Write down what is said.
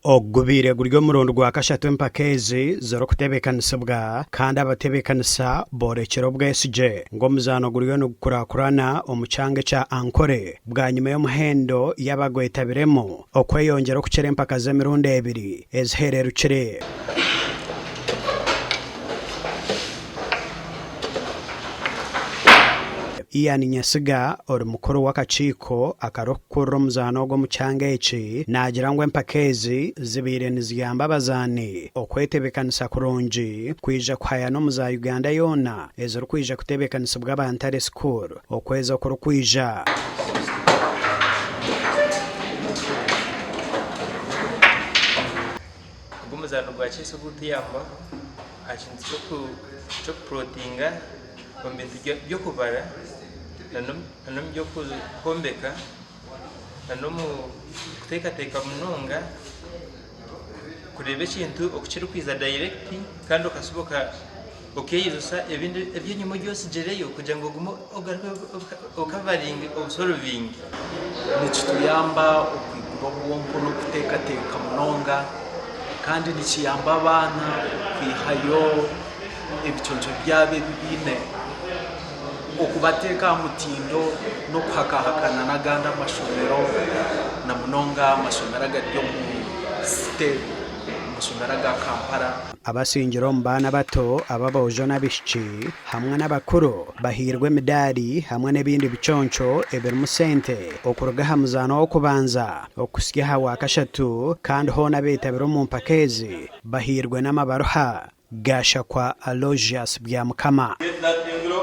Ogu gubaire guri omurundi gwa kashatu empaka ezi zirikutebeekanisibwa kandi abatebeekanisa boorekire obwesigye ngu omuzaano guriyo nigukurakurana omu kyanga ekya Ankole bwanyima y'omuhendo y'abagwetabiremu okweyongyera okukira empaka z'emirundi ebiri ezihererukire. Ian Nyesiga ori mukuru w'akakiiko akarikukurira omuzaano ogu omu kyanga eki naagira ngu empaka ezi zibaire niziyamba abazaani okwetebekanisa kurungi kwija kuhayana omu za Uganda yoona ezirikwija kutebekanisibwa aba Ntare School okwezi okurikwija. Ogu omuzaano gwa chess ogurikutuyamba aha kintu ky'okupurotinga omu bintu by'okubara n'omu by'okwombeka n'omu kuteekateeka munonga kureeba ekintu oku kirikwija dayirekiti kandi okashuba okeyijutsya ebindi eby'enyima ebi otsigireyo kugira ngu ogume ogaruke okavaringe obusorovinge. Nikituyamba okwigura obwonko n'okuteekateeka munonga kandi nikiyamba abaana kwihayo ebiconco byabo ebi baine, okubateeka aha mutindo n'okuhakahakana n'agandi amashomero na munonga amashomero agari omu site, amashomero aga Kampala. Abasingire omu baana bato ab'aboojo n'abaishiki hamwe n'abakuru bahairwe emidaari hamwe n'ebindi biconco ebirimu sente okuruga aha muzaano w'okubanza okuhitsya aha wakashatu kandi hoona abeetabire omu mpaka ezi bahairwe n'amabaruha. Gashakwa Aloysius Byamukama. Get that envelope.